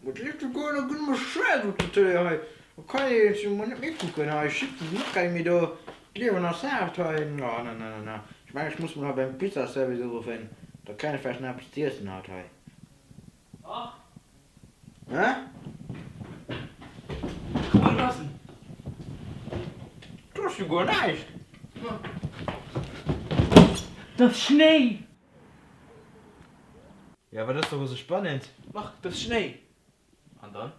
Et leeft jo guer net genuch Schwäiz op der Tëlee hei. Do kann ee jo mol net méi kucken hei. Ech sitzen net keng méi do. D'Liewen ass haart hei. Na na na na na. Ech mengen ech muss mol hei beim Pizzaservice uruffen. Da kréien ech vläicht nach eppes z'iessen haut hei. Ach. Hä? Komm mol dobaussen. Do ass jo guer näischt. Dat ass Schnéi! Ja, wat ass doru sou spannend? Marc, dat ass Schnéi! An dann?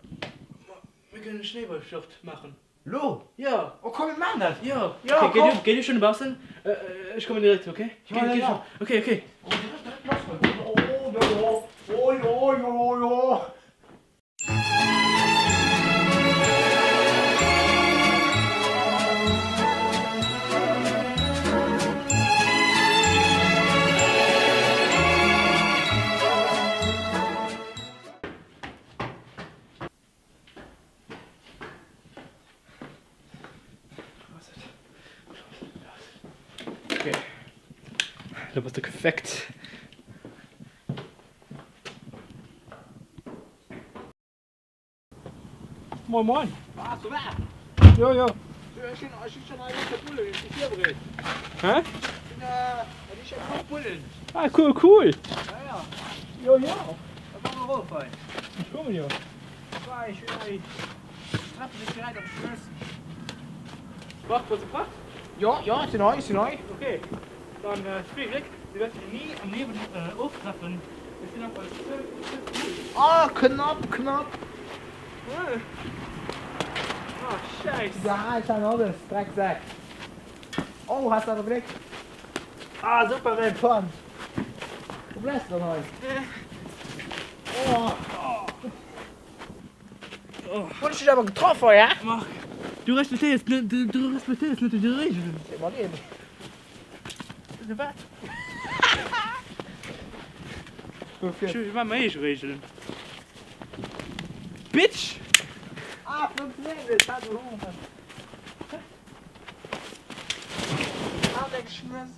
Ma mir kënnen Schnéiballschlucht maachen. Lo? Jo! Oh komm, mir maachen dat! Jo! Jo, Okay, komm! géi du schonn dobaussen? Ech kommen direkt, okay? Ja, ja, ja. Okay, okay. Oh, direkt, direkt lass! Oh, jo, oh, jo, jo, jo! Okay. Lo bass de gefeckt. Moin moin. Ah, ça va? Jo jo. Ech sinn ech sinn schonn hei mat de Bullen, ech si virbereet. Hä? Ech sinn äh, ech hu Bullen. Ah cool cool. Ja ja. Jo jo. Da komm erof hei. Ech kommen jo. Hei, ech hunn hei, ech treffe dech direkt am Schluss. Bart, bass de prett? Jo, jo, ech sinn hei, ech sinn hei. Ok, dann vill Gléck. Du wäerts mech ni am Liewen oftreffen. Ech sinn einfach ze, ze cool. Oh, knapp, knapp. Oh, Scheiss. Ja, ech han alles, Drecksack. Oh, has awer Gléck. Ah, super, mäin Pfand. Wou bleifs de dann hei? Oh. Hunn ech dech awer getraff hei, hä? Marc, du respektéiers net, du respektéiers net déi Reegelen. Ma neen. Wat? Ech maa meng eege Reegelen. Bitch! Ah, funktioniert net, hat du Hunger. Ah, deng Schmëss.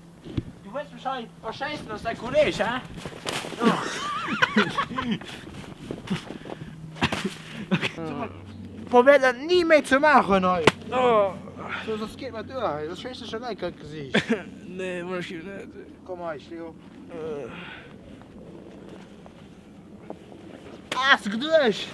Du wëlls mech hei erschéissen als däi Kolleg, hä? Probéier dat ni méi ze maachen hei. So, soss geet mer duer hei, soss schéiss ech der nach eng Kéier an d'Gesiicht. Nee, mol ech net. Komm hei, steh op. Ah, hast du geduecht?